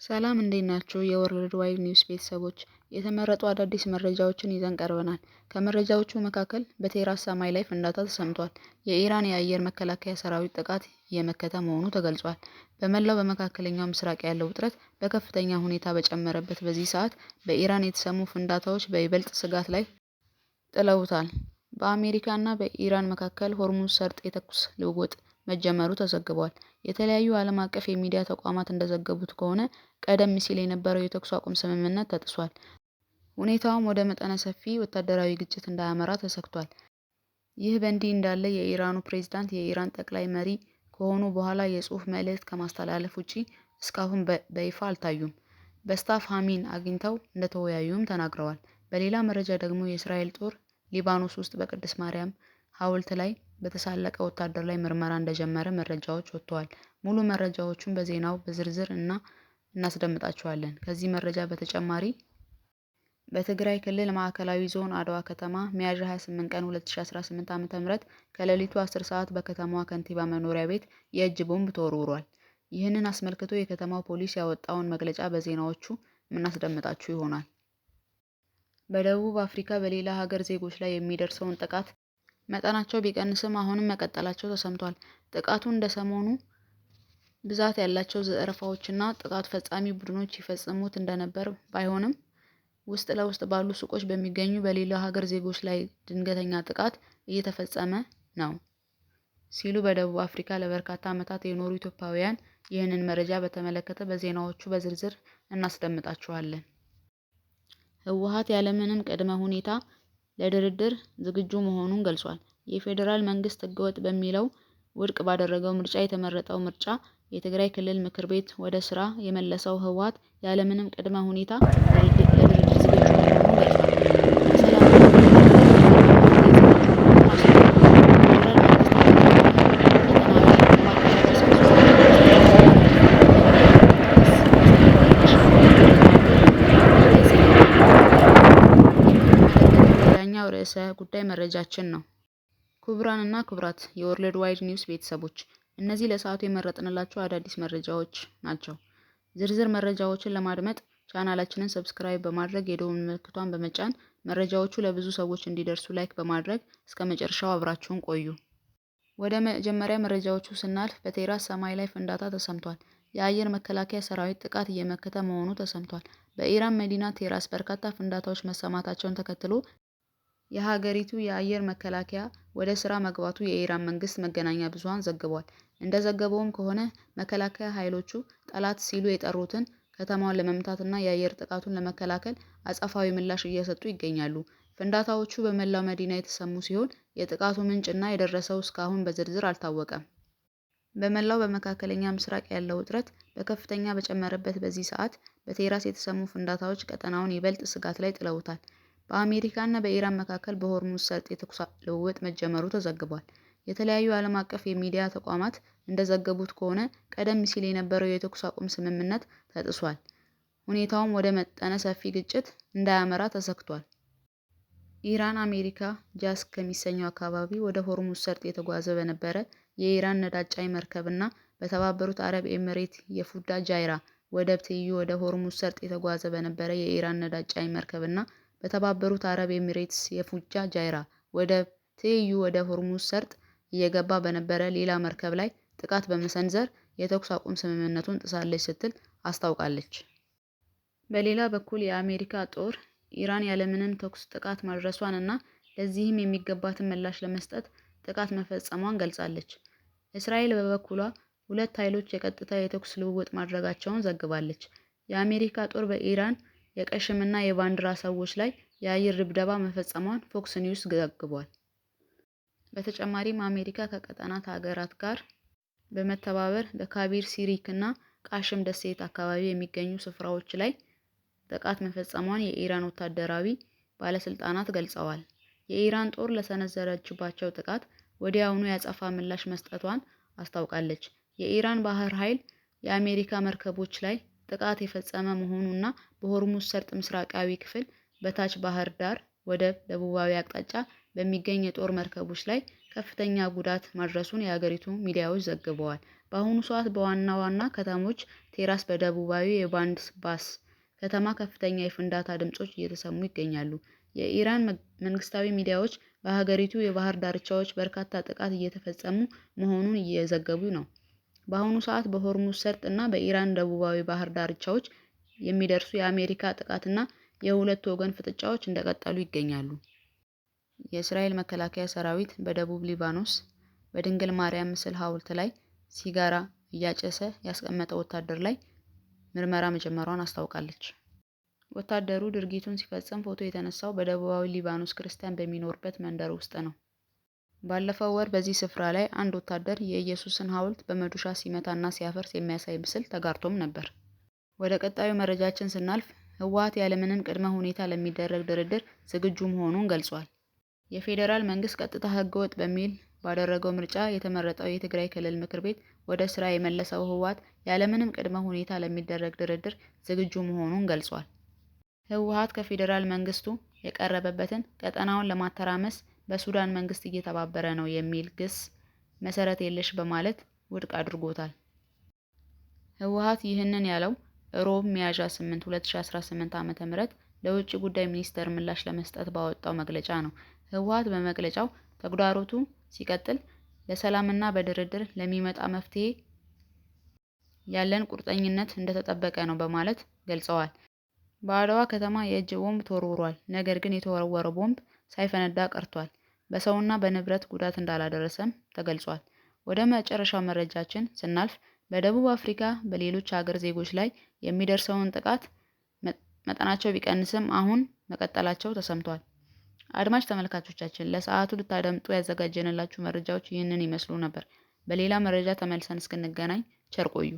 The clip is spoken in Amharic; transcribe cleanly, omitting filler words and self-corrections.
ሰላም፣ እንዴት ናችሁ? የ World Wide News ቤተሰቦች፣ የተመረጡ አዳዲስ መረጃዎችን ይዘን ቀርበናል። ከመረጃዎቹ መካከል በቴህራን ሰማይ ላይ ፍንዳታ ተሰምቷል። የኢራን የአየር መከላከያ ሰራዊት ጥቃት እየመከተ መሆኑ ተገልጿል። በመላው በመካከለኛው ምስራቅ ያለው ውጥረት በከፍተኛ ሁኔታ በጨመረበት በዚህ ሰዓት በኢራን የተሰሙ ፍንዳታዎች በይበልጥ ስጋት ላይ ጥለውታል። በአሜሪካ እና በኢራን መካከል ሆርሙዝ ሰርጥ የተኩስ ልውውጥ መጀመሩ ተዘግቧል። የተለያዩ ዓለም አቀፍ የሚዲያ ተቋማት እንደዘገቡት ከሆነ ቀደም ሲል የነበረው የተኩስ አቁም ስምምነት ተጥሷል። ሁኔታውም ወደ መጠነ ሰፊ ወታደራዊ ግጭት እንዳያመራ ተሰግቷል። ይህ በእንዲህ እንዳለ የኢራኑ ፕሬዝዳንት የኢራን ጠቅላይ መሪ ከሆኑ በኋላ የጽሁፍ መልእክት ከማስተላለፍ ውጪ እስካሁን በይፋ አልታዩም። በስታፍ ሀሚን አግኝተው እንደተወያዩም ተናግረዋል። በሌላ መረጃ ደግሞ የእስራኤል ጦር ሊባኖስ ውስጥ በቅድስት ማርያም ሐውልት ላይ በተሳለቀ ወታደር ላይ ምርመራ እንደጀመረ መረጃዎች ወጥተዋል። ሙሉ መረጃዎቹን በዜናው በዝርዝር እና እናስደምጣችኋለን። ከዚህ መረጃ በተጨማሪ በትግራይ ክልል ማዕከላዊ ዞን አድዋ ከተማ ሚያዝያ 28 ቀን 2018 ዓ.ም ከሌሊቱ 10 ሰዓት በከተማዋ ከንቲባ መኖሪያ ቤት የእጅ ቦምብ ተወርውሯል። ይህንን አስመልክቶ የከተማው ፖሊስ ያወጣውን መግለጫ በዜናዎቹ የምናስደምጣችሁ ይሆናል። በደቡብ አፍሪካ በሌላ ሀገር ዜጎች ላይ የሚደርሰውን ጥቃት መጠናቸው ቢቀንስም አሁንም መቀጠላቸው ተሰምቷል። ጥቃቱ እንደ ሰሞኑ ብዛት ያላቸው ዘረፋዎችና ጥቃት ፈጻሚ ቡድኖች ይፈጽሙት እንደነበር ባይሆንም ውስጥ ለውስጥ ባሉ ሱቆች በሚገኙ በሌላ ሀገር ዜጎች ላይ ድንገተኛ ጥቃት እየተፈጸመ ነው ሲሉ በደቡብ አፍሪካ ለበርካታ ዓመታት የኖሩ ኢትዮጵያውያን፣ ይህንን መረጃ በተመለከተ በዜናዎቹ በዝርዝር እናስደምጣችኋለን። ህወሓት ያለምንም ቅድመ ሁኔታ ለድርድር ዝግጁ መሆኑን ገልጿል። የፌዴራል መንግስት ህገወጥ በሚለው ውድቅ ባደረገው ምርጫ የተመረጠው ምርጫ የትግራይ ክልል ምክር ቤት ወደ ስራ የመለሰው ህወሓት ያለምንም ቅድመ ሁኔታ ለድርድር ዝግጁ መሆኑን ገልጿል። ለሰላማዊ ድርድር ህወሓት ዝግጁ መሆኑን አስታውቋል። የፌዴራል መንግስት ቀጠናዊ ማጣሪያ 13 የሚል ክስ አስተባብላለች። የምንመለከተው ሌላኛው ርዕሰ ጉዳይ መረጃችን ነው። ክቡራንና ክቡራት የ World Wide News ቤተሰቦች፣ እነዚህ ለሰዓቱ የመረጥንላችሁ አዳዲስ መረጃዎች ናቸው። ዝርዝር መረጃዎችን ለማድመጥ ቻናላችንን subscribe በማድረግ፣ የደወል ምልክቷን በመጫን፣ መረጃዎቹ ለብዙ ሰዎች እንዲደርሱ like በማድረግ እስከ መጨረሻው አብራችሁን ቆዩ። ወደ መጀመሪያ መረጃዎቹ ስናልፍ በቴህራን ሰማይ ላይ ፍንዳታ ተሰምቷል። የአየር መከላከያ ሰራዊት ጥቃት እየመከተ መሆኑ ተሰምቷል። በኢራን መዲና ቴህራን በርካታ ፍንዳታዎች መሰማታቸውን ተከትሎ የሀገሪቱ የአየር መከላከያ ወደ ስራ መግባቱ የኢራን መንግስት መገናኛ ብዙሃን ዘግቧል። እንደዘገበውም ከሆነ መከላከያ ኃይሎቹ ጠላት ሲሉ የጠሩትን ከተማዋን ለመምታት እና የአየር ጥቃቱን ለመከላከል አጸፋዊ ምላሽ እየሰጡ ይገኛሉ። ፍንዳታዎቹ በመላው መዲና የተሰሙ ሲሆን የጥቃቱ ምንጭ እና የደረሰው እስካሁን በዝርዝር አልታወቀም። በመላው በመካከለኛ ምስራቅ ያለው ውጥረት በከፍተኛ በጨመረበት በዚህ ሰዓት በቴህራን የተሰሙ ፍንዳታዎች ቀጠናውን ይበልጥ ስጋት ላይ ጥለውታል። በአሜሪካ እና በኢራን መካከል በሆርሙዝ ሰርጥ የተኩስ ልውውጥ መጀመሩ ተዘግቧል። የተለያዩ ዓለም አቀፍ የሚዲያ ተቋማት እንደዘገቡት ከሆነ ቀደም ሲል የነበረው የተኩስ አቁም ስምምነት ተጥሷል። ሁኔታውም ወደ መጠነ ሰፊ ግጭት እንዳያመራ ተሰግቷል። ኢራን አሜሪካ ጃስክ ከሚሰኘው አካባቢ ወደ ሆርሙዝ ሰርጥ እየተጓዘ በነበረ የኢራን ነዳጅ ጫኝ መርከብ እና በተባበሩት አረብ ኤሚሬት የፉጃይራ ወደብ ትይዩ ወደ ሆርሙዝ ሰርጥ እየተጓዘ በነበረ የኢራን ነዳጅ ጫኝ መርከብ እና በተባበሩት አረብ ኤሚሬትስ የፉጃይራ ወደብ ትይዩ ወደ ሆርሙዝ ሰርጥ እየገባ በነበረ ሌላ መርከብ ላይ ጥቃት በመሰንዘር የተኩስ አቁም ስምምነቱን ጥሳለች ስትል አስታውቃለች። በሌላ በኩል የአሜሪካ ጦር ኢራን ያለምንም ተኩስ ጥቃት ማድረሷን እና ለዚህም የሚገባትን ምላሽ ለመስጠት ጥቃት መፈጸሟን ገልጻለች። እስራኤል በበኩሏ ሁለት ኃይሎች የቀጥታ የተኩስ ልውውጥ ማድረጋቸውን ዘግባለች። የአሜሪካ ጦር በኢራን የቀሽም እና የባንድራ ሰዎች ላይ የአየር ድብደባ መፈጸሟን ፎክስ ኒውስ ዘግቧል። በተጨማሪም አሜሪካ ከቀጠናት ሀገራት ጋር በመተባበር በካቢር ሲሪክ እና ቃሽም ደሴት አካባቢ የሚገኙ ስፍራዎች ላይ ጥቃት መፈጸሟን የኢራን ወታደራዊ ባለስልጣናት ገልጸዋል። የኢራን ጦር ለሰነዘረችባቸው ጥቃት ወዲያውኑ የአጸፋ ምላሽ መስጠቷን አስታውቃለች። የኢራን ባህር ኃይል የአሜሪካ መርከቦች ላይ ጥቃት የፈጸመ መሆኑ እና በሆርሙዝ ሰርጥ ምስራቃዊ ክፍል በታች ባህር ዳር ወደብ ደቡባዊ አቅጣጫ በሚገኝ የጦር መርከቦች ላይ ከፍተኛ ጉዳት ማድረሱን የሀገሪቱ ሚዲያዎች ዘግበዋል። በአሁኑ ሰዓት በዋና ዋና ከተሞች ቴራስ በደቡባዊ የባንድ ባስ ከተማ ከፍተኛ የፍንዳታ ድምጾች እየተሰሙ ይገኛሉ። የኢራን መንግስታዊ ሚዲያዎች በሀገሪቱ የባህር ዳርቻዎች በርካታ ጥቃት እየተፈጸሙ መሆኑን እየዘገቡ ነው። በአሁኑ ሰዓት በሆርሙዝ ሰርጥ እና በኢራን ደቡባዊ ባህር ዳርቻዎች የሚደርሱ የአሜሪካ ጥቃትና የሁለቱ ወገን ፍጥጫዎች እንደቀጠሉ ይገኛሉ። የእስራኤል መከላከያ ሰራዊት በደቡብ ሊባኖስ በድንግል ማርያም ምስል ሐውልት ላይ ሲጋራ እያጨሰ ያስቀመጠ ወታደር ላይ ምርመራ መጀመሯን አስታውቃለች። ወታደሩ ድርጊቱን ሲፈጽም ፎቶ የተነሳው በደቡባዊ ሊባኖስ ክርስቲያን በሚኖርበት መንደር ውስጥ ነው። ባለፈው ወር በዚህ ስፍራ ላይ አንድ ወታደር የኢየሱስን ሐውልት በመዶሻ ሲመታና ሲያፈርስ የሚያሳይ ምስል ተጋርቶም ነበር። ወደ ቀጣዩ መረጃችን ስናልፍ ህወሓት ያለምንም ቅድመ ሁኔታ ለሚደረግ ድርድር ዝግጁ መሆኑን ገልጿል። የፌዴራል መንግስት ቀጥታ ህገወጥ በሚል ባደረገው ምርጫ የተመረጠው የትግራይ ክልል ምክር ቤት ወደ ስራ የመለሰው ህወሓት ያለምንም ቅድመ ሁኔታ ለሚደረግ ድርድር ዝግጁ መሆኑን ገልጿል። ህወሓት ከፌዴራል መንግስቱ የቀረበበትን ቀጠናውን ለማተራመስ በሱዳን መንግስት እየተባበረ ነው የሚል ግስ መሰረት የለሽ በማለት ውድቅ አድርጎታል። ህወሓት ይህንን ያለው ሮብ ሚያዝያ 8 2018 ዓ.ም ለውጭ ጉዳይ ሚኒስቴር ምላሽ ለመስጠት ባወጣው መግለጫ ነው። ህወሓት በመግለጫው ተግዳሮቱ ሲቀጥል ለሰላምና በድርድር ለሚመጣ መፍትሄ ያለን ቁርጠኝነት እንደተጠበቀ ነው በማለት ገልጸዋል። በአድዋ ከተማ የእጅ ቦምብ ተወርውሯል። ነገር ግን የተወረወረው ቦምብ ሳይፈነዳ ቀርቷል። በሰውና በንብረት ጉዳት እንዳላደረሰም ተገልጿል። ወደ መጨረሻው መረጃችን ስናልፍ በደቡብ አፍሪካ በሌሎች ሀገር ዜጎች ላይ የሚደርሰውን ጥቃት መጠናቸው ቢቀንስም አሁን መቀጠላቸው ተሰምቷል። አድማጭ ተመልካቾቻችን፣ ለሰዓቱ ልታደምጡ ያዘጋጀንላችሁ መረጃዎች ይህንን ይመስሉ ነበር። በሌላ መረጃ ተመልሰን እስክንገናኝ ቸር ቆዩ።